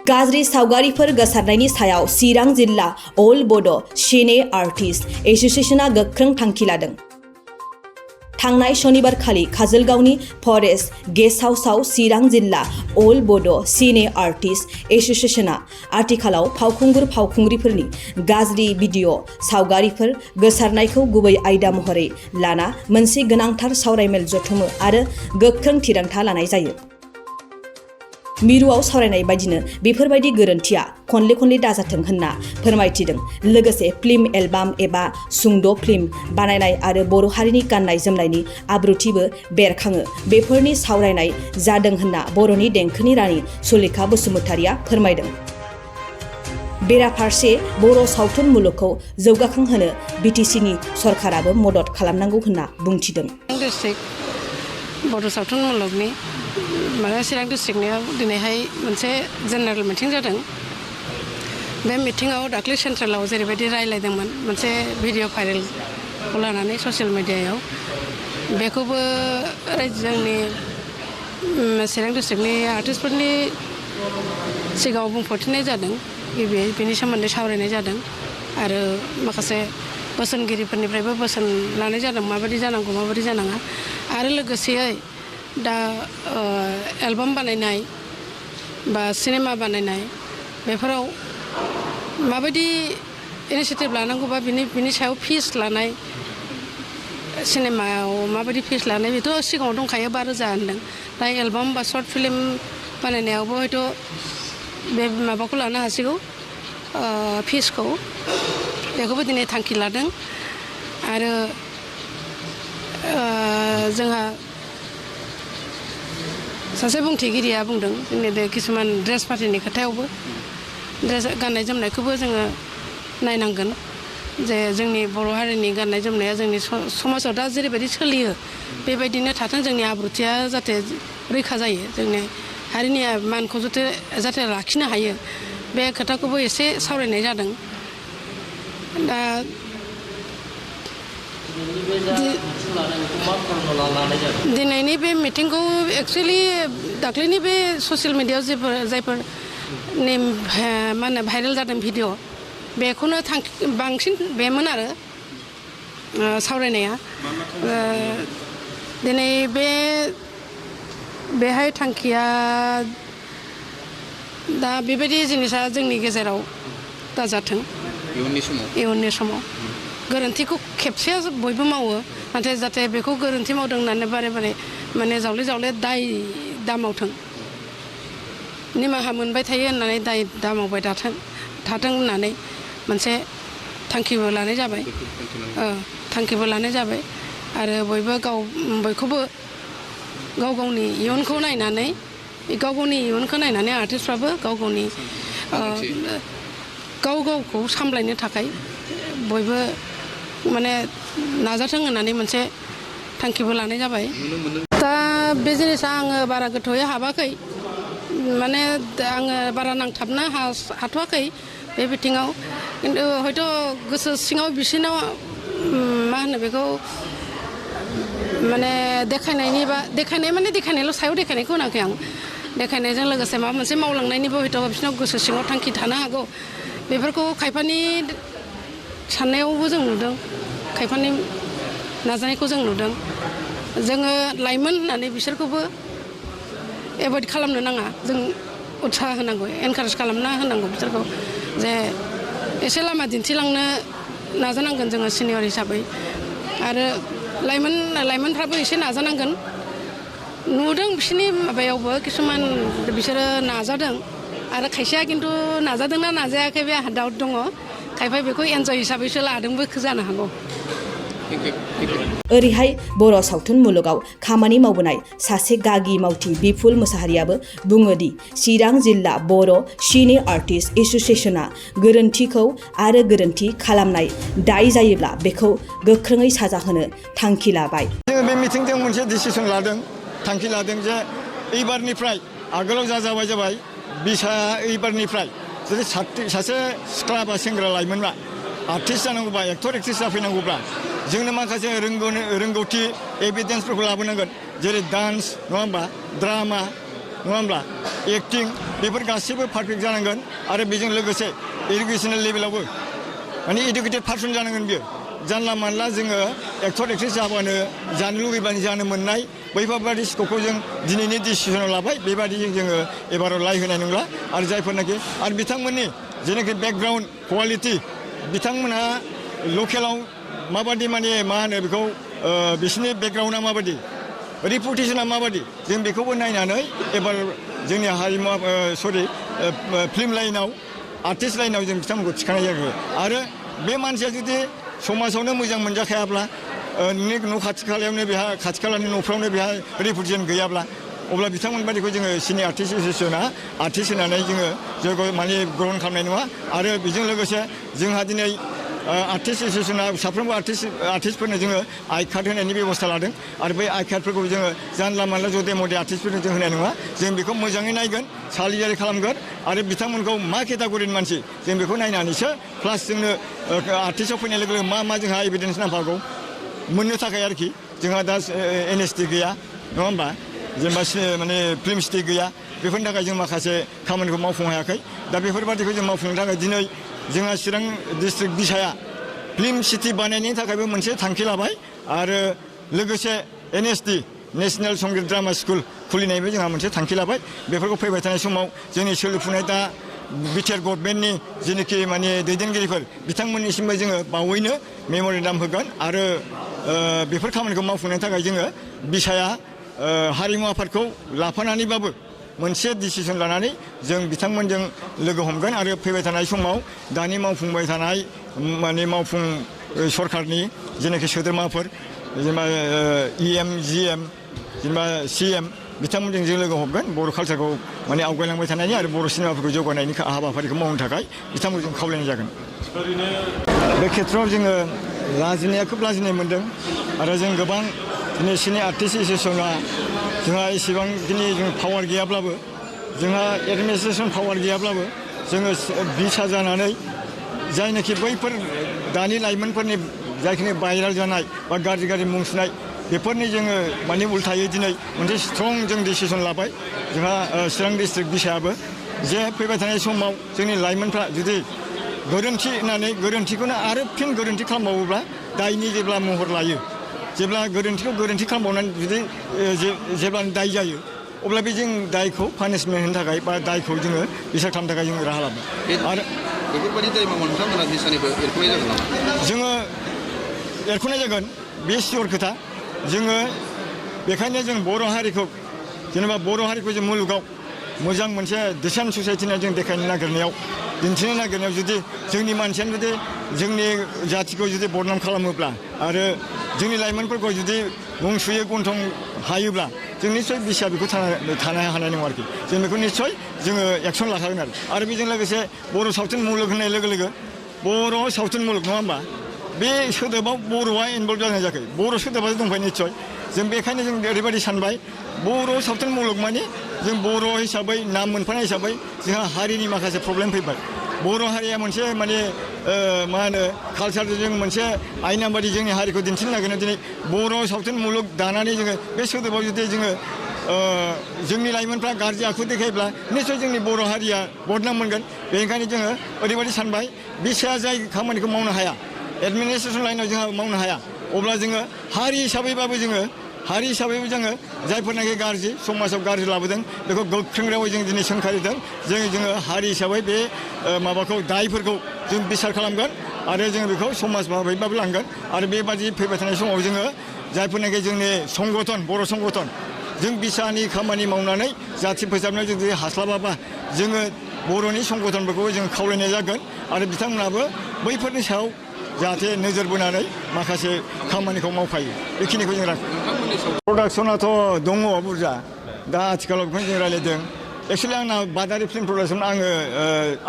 गाज्रि सावगारिफोर गोसारनायनि सायाव चिरां जिल्ला अल बड' सिने आर्टिस्ट एस'सिएशना गोख्रों थांखि लादों। थांनाय शनिबारखालि काजलगावनि फरेस्ट गेस्ट हाउसआव चिरां जिल्ला अल बड' सिने आर्टिस्ट एस'सिएशना आथिखालाव फावखुंगुर फावखुंग्रिफोरनि गाज्रि भिडिअ' सावगारिफोर गोसारनायखौ गुबै आयदा महरै लाना मोनसे गोनांथार सावरायमेल जथुमो आरो गोख्रों थिरांथा लानाय जायो। मिरुआव सावरायनाय बायदिनो बेफोरबायदि गोरोन्थिया खनले खनले दाजाथों होनना फोरमायथिदों। लोगोसे फिल्म एलबाम एबा सुंद' फिल्म बानायनाय आरो बर' हारिनि गाननाय जोमनायनि आब्रुथिबो बेरखाङो बेफोरनि सावरायनाय जादों होनना बर'नि देंखोनि रानि सुलेखा बसुमतारिया फोरमायदों। बेराफारसे बर' सावथुन मुलुगखौ जौगाखांहोनो बिटिसिनि सरकाराबो मदद खालामनांगौ होनना बुंथिदों। बर' सावथुन मुलुगनि चिरां डिस्ट्रिक्टनियाव दिनैहाय मोनसे जेनेरेल मिटिं जादों। बे मिटिङाव दाख्लै सेन्ट्रेलाव जेरैबायदि रायलायदोंमोन मोनसे भिडिअ भाइरेलखौ लानानै ससियेल मिडियायाव बेखौबो जोंनि चिरां डिस्ट्रिक्टनि आर्टिस्टफोरनि सिगाङाव बुंफोरथिनाय जादों। गिबियै बेनि सोमोन्दै सावरायनाय जादों आरो माखासे बोसोनगिरिफोरनिफ्रायबो बोसोन लानाय जादों माबायदि जानांगौ माबायदि जानाङा आरो लोगोसेयै दा एलबाम बानायनाय बा सिनेमा बानायनाय बेफोराव माबायदि इनिशिएटिभ लानांगौ बा बिनि सायाव फिस लानाय सिनेमायाव माबायदि फिस लानाय बेथ' सिगाङाव दंखायो 12,000 होनदों। दा एलबाम बा सर्ट फिल्म बानायनायावबो हयथ' बे माबाखौ लानो हासिगौ फिसखौ बेखौबो दिनै थांखि लादों आरो जोंहा सासे बुंथिगिरिया बुंदों जोंनि बे किसुमान ड्रेस पार्टिनि खोथायावबो ड्रेस गाननाय जोमनायखौबो जोङो नायनांगोन जे जोंनि बर' हारिनि गाननाय जोमनाया जोंनि समाजाव दा जेरैबायदि सोलियो बेबायदिनो थाथों जोंनि आब्रुथिया जाहाथे रैखा जायो जोंनि हारिनि मानखौ जाहाथे लाखिनो हायो बे खोथाखौबो एसे सावरायनाय जादों। दा दिनैनि बे मिटिंखौ एक्सुवेलि दाख्लैनि बे ससियेल मिडियायाव जायफोर मा होनो भाइरेल जादों भिडिअ' बेखौनो बांसिन बेमोन आरो सावरायनाया दिनै बेहाय थांखिया दा बेबायदि जिनिसा जोंनि गेजेराव दाजाथों इयुननि समाव गोरोन्थिखौ खेबसेया बयबो मावो नाथाय जाहाथे बेखौ गोरोन्थि मावदों होननानै बारे बारे माने जावले दाय दामावथों निमाहा मोनबाय थायो होननानै दाय दामावबाय थाथों होननानै मोनसे थांखिबो लानाय जाबाय आरो बयखौबो गावनि इयुनखौ नायनानै आर्टिस्टफ्राबो गावखौ सामलायनो थाखाय बयबो माने नाजाथों होननानै मोनसे थांखिबो लानाय जाबाय। दा बे जिनिसा आङो बारा गोथौयै हाबाखै माने आङो बारा नांथाबनो हाथ'वाखै बे बिथिङाव खिन्थु हयथ' गोसो सिङाव बिसोरनाव मा होनो बेखौ माने देखायनायल' सायाव देखायनायखौ होनाखै आं देखायनायजों लोगोसे माबा मोनसे मावलांनायनिबो हयथ' बिसोरनाव गोसो सिङाव थांखि थानो हागौ बेफोरखौ खायफानि साननायावबो जों नुदों खायफानि नाजानायखौ जों नुदों। जोङो लाइमोन होननानै बिसोरखौबो एभयड खालामनो नाङा जों उत्साह होनांगौ एनकारेज खालामना होनांगौ बिसोरखौ जे एसे लामा दिन्थिलांनो नाजानांगोन जोङो सिनियर हिसाबै आरो लाइमोनफ्राबो एसे नाजानांगोन। नुदों बिसोरनि माबायावबो किसुमान बिसोरो नाजादों आरो खायसेया खिन्थु नाजादोंना नाजायाखै बे आंहा डाउट दङ खायफा बेखौ एन्जय हिसाबैसो लादोंबो जानो हागौ। ओरैहाय बर' सावथुन मुलुगाव खामानि मावबोनाय सासे गागि मावथि बिपुल मोसाहारियाबो बुङोदि चिरां जिल्ला बर' सिने आर्टिस्ट एस'सिएशना गोरोन्थिखौ आरो गोरोन्थि खालामनाय दाय जायोब्ला बेखौ गोख्रोङै साजा होनो थांखि लाबाय। जोङो बे मिटिंजों मोनसे डिसिसन लादों थांखि लादों जे एबारनिफ्राय आगोलाव जाबाय एबारनिफ्राय जुदि सासे सिख्ला बा सेंग्रा लाइमोनबा आर्टिस्ट जानांगौबा एक्टर एक्ट्रेस जाफैनांगौब्ला जोंनो माखासे रोंगौथि एभिडेन्सफोरखौ लाबोनांगोन जेरै डान्स नङा होमबा ड्रामा नङा होमब्ला एक्टिं बेफोर गासैबो पारफेक्ट जानांगोन आरो बेजों लोगोसे एडुकेसनेल लेभेलावबो माने इडुकेटेड पार्सन जानांगोन बियो जानला मानला जोङो एक्टर एक्ट्रेस जाबानो जानो लुगैबानो जानो मोननाय बैफोरबादि स्कपखौ जों दिनैनि डिसिसनाव लाबाय बेबादि जोङो एबाराव लाय होनाय नंला आरो जायफोरनाखि आरो बिथांमोननि जेनाखि बेकग्राउन्ड कुवालिटि बिथांमोनहा लकेलाव माबादि माने मा होनो बेखौ बिसोरनि बेकग्राउन्डआ माबादि रिपुटेसना माबादि जों बेखौबो नायनानै एबार जोंनि हारिमु फिल्म लाइनाव आर्टिस्ट लाइनाव जों बिथांमोनखौ थिखानाय जागोन आरो बे मानसिया जुदि समाजावनो मोजां मोनजाखायाब्ला नोंनि न' खाथि खालायावनो बेहा खाथि खालानि न'फ्रावनो बेहा रिपुटेसन गैयाब्ला अब्ला बिथांमोन बादिखौ जोङो सिनि आर्टिस्ट एस'सियेसना आर्टिस्ट होनानै जोङो जयग माने ग्रहण खालामनाय नङा आरो बेजों लोगोसे जोंहा दिनै आर्टिस्ट एस'सियेसना साफ्रोमबो आर्टिस्टफोरनो जोङो आइ कार्ड होनायनि बेबस्था लादों आरो बै आइ कार्डफोरखौ जोङो जानला मानला जदे मदे आर्टिस्टफोरनो जों होनाय नङा जों बेखौ मोजाङै नायगोन सालिजारि खालामगोन आरो बिथांमोनखौ मा केटागरिनि मानसि जों बेखौ नायनानैसो प्लास जोंनो आर्टिस्टआव फैनाय लोगो लोगो मा मा जोंहा एभिडेन्स नांफागौ मोननो थाखाय आरोखि जोंहा दा एनएसटि गैया नङा होमबा जेनेबा माने फिल्म सिटि गैया बेफोरनि थाखाय जों माखासे खामानिखौ मावफुंनो हायाखै दा बेफोरबादिखौ जों मावफुंनो थाखाय दिनै जोंहा चिरां डिस्ट्रिक्ट बिसाया फिल्म सिटि बानायनायनि थाखायबो मोनसे थांखि लाबाय आरो लोगोसे एनएसडि नेशनेल संगीत ड्रामा स्कुल खुलिनायबो जोंहा मोनसे थांखि लाबाय बेफोरखौ फैबाय थानाय समाव जोंनि सोलिफुनाय दा बिटिआर गभर्नमेन्टनि जेनोखि माने दैदेनगिरिफोर बिथांमोननिसिमबो जोङो बावैनो मेम'रेन्डाम होगोन आरो बेफोर खामानिखौ मावफुंनायनि थाखाय जोङो बिसाया हारिमु आफादखौ लाफानानैबाबो मोनसे डिसिसन लानानै जों बिथांमोनजों लोगो हमगोन आरो फैबाय थानाय समाव दानि मावफुंबाय थानाय माने मावफुं सरकारनि जेनाखि सोद्रोमाफोर जेनेबा इएम जिएम जेनेबा सिएम बिथांमोनजों जों लोगो हमगोन बर' कालचारखौ माने आवगायलांबाय थानायनि आरो बर' सिनेमाफोरखौ जौगानायनि हाबाफारिखौ मावनो थाखाय बिथांमोनजों खावलायनाय जागोन बे खेत्रआव जोङो लाजिनाया खोब लाजिनाय मोन्दों आरो जों गोबां दिनै सिनि आर्टिस्ट एस'सियेसना जोंहा एसेबांखिनि जों पावार गैयाब्लाबो जोंहा एडमिनिस्ट्रेसन पावार गैयाब्लाबो जोङो बिसा जानानै जायनाखि बैफोर दानि लाइमोनफोरनि जायखिनि भाइराल जानाय बा गाज्रि गाज्रि मुं सुनाय बेफोरनि जोङो माने उल्थायै दिनै मोनसे स्ट्रं जों डिसिसन लाबाय जोंहा चिरां डिस्ट्रिक्ट बिसायाबो जे फैबाय थानाय समाव जोंनि लाइमोनफ्रा जुदि गोरोन्थि होननानै गोरोन्थिखौनो आरो फिन गोरोन्थि खालामबावोब्ला दायनि जेब्ला महर लायो जेब्ला गोरोन्थिखौ गोरोन्थि खालामबावनानै जुदि जेब्ला दाय जायो अब्ला बे जों दायखौ पानिशमेन्ट होनो थाखाय बा दायखौ जोङो बिसार खालामनो थाखाय जों राहा लाबाय आरो बेफोरबायदि दाय मावनो नोंथांमोना निसानिबो एरख'नाय जागोन नामा जोङो एरख'नाय जागोन बे सियर खोथा जोङो बेखायनो जों बर' हारिखौ जेनेबा बर' हारिखौ जों मुलुगाव मोजां मोनसे डिसेन्ट ससाइटिना जों देखायनो नागिरनायाव दिन्थिनो नागिरनायाव जुदि जोंनि मानसियानो जुदि जोंनि जाथिखौ जुदि बदनाम खालामोब्ला आरो जोंनि लाइमोनफोरखौ जुदि मुं सुयो गन्थं हायोब्ला जों निस्सय बिसा बेखौ थानो हानाय नङा आरोखि जों बेखौ निस्सय जोङो एक्सन लाखागोन आरो बेजों लोगोसे बर' सावथुन मुलुग होननाय लोगो लोगो बर' सावथुन मुलुग नङा होमबा बे सोदोबाव बर'आ इनभल्भ जानाय जायाखै बर' सोदोबासो दंफाय निस्सय जों बेखायनो जों ओरैबायदि सानबाय बर' सावथुन मुलुग माने जों बर' हिसाबै नाम मोनफानाय हिसाबै जोंहा हारिनि माखासे प्रब्लेम फैबाय बर' हारिया मोनसे माने मा होनो कालचारजों मोनसे आयना बादि जोंनि हारिखौ दिन्थिनो नागिरनो दिनै बर' सावथुन मुलुग दानानै जोङो बे सोदोबाव जुदि जोङो जोंनि लाइमोनफ्रा गाज्रि आखु देखायोब्ला निस्सय जोंनि बर' हारिया बदनाम मोनगोन बेनिखायनो जोङो ओरैबायदि सानबाय बिसाया जाय खामानिखौ मावनो हाया एडमिनिस्ट्रेसन लाइनाव जोंहा मावनो हाया अब्ला जोङो हारि हिसाबैबाबो जोङो जायफोरनाखि गाज्रि समाजाव गाज्रि लाबोदों बेखौ गोख्रों रावै जों दिनै सोंखारिदों जोङो हारि हिसाबै बे माबाखौ दायफोरखौ जों बिसार खालामगोन आरो जोङो बेखौ समाज भाबैबाबो लांगोन आरो बेबादि फैबाय थानाय समाव जोङो जायफोरनाखि जोंनि संगठन बर' संगठन जों बिसानि खामानि मावनानै जाथि फोसाबनायाव जुदि हास्लाबाबा जोङो बर'नि संगठनफोरखौ जों खावलायनाय जागोन आरो बिथांमोनाबो बैफोरनि सायाव जाहाथे नोजोर बोनानै माखासे खामानिखौ मावफायो बेखिनिखौ जों प्रडाक्सनाथ' दङ बुरजा दा आथिखालाव बेखौनो जों रायज्लायदों एक्सुवेलि आंना बादारि फिल्म प्रडाक्सन आङो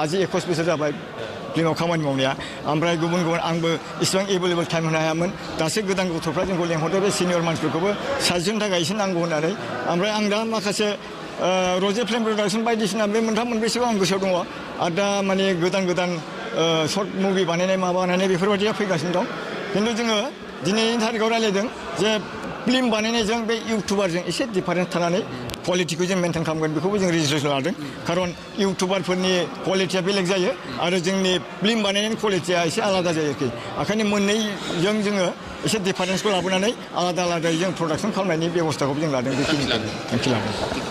आजि 21 बोसोर जाबाय फिल्माव खामानि मावनाया ओमफ्राय गुबुन आंबो इसेबां एभेलेबल टाइम होनो हायामोन दासो गोदान गथ'फ्रा जोंखौ लेंहरदो बे सिनियर मानसिफोरखौबो साजेसन थाखाय एसे नांगौ होननानै ओमफ्राय आं दा माखासे रजे फिल्म प्रडाक्सन बायदिसिना बे मोनथाम मोनब्रैसोखौ आं गोसोआव दङ आरो दा माने गोदान सर्ट मुभि बानायनाय बेफोरबायदिया फैगासिनो दं खिन्थु जोङो दिनैनि थारिखआव रायज्लायदों जे फिल्म बानायनायजों बे इउटुबारजों एसे डिफारेन्स थानानै क्वालिटिखौ जों मेनटेन खालामगोन बेखौबो जों रेजिस्ट्रेसन लादों खारन इउटुबारफोरनि क्वालिटिया बेलेग जायो आरो जोंनि फिल्म बानायनायनि क्वालिटिया एसे आलादा जायो आरोखि ओंखायनो मोननैजों जोङो एसे डिफारेन्सखौ लाबोनानै आलादा आलादायै जों प्रडाक्सन खालामनायनि बेबस्थाखौबो जों लादों बेखिनिखौ थांखि लादों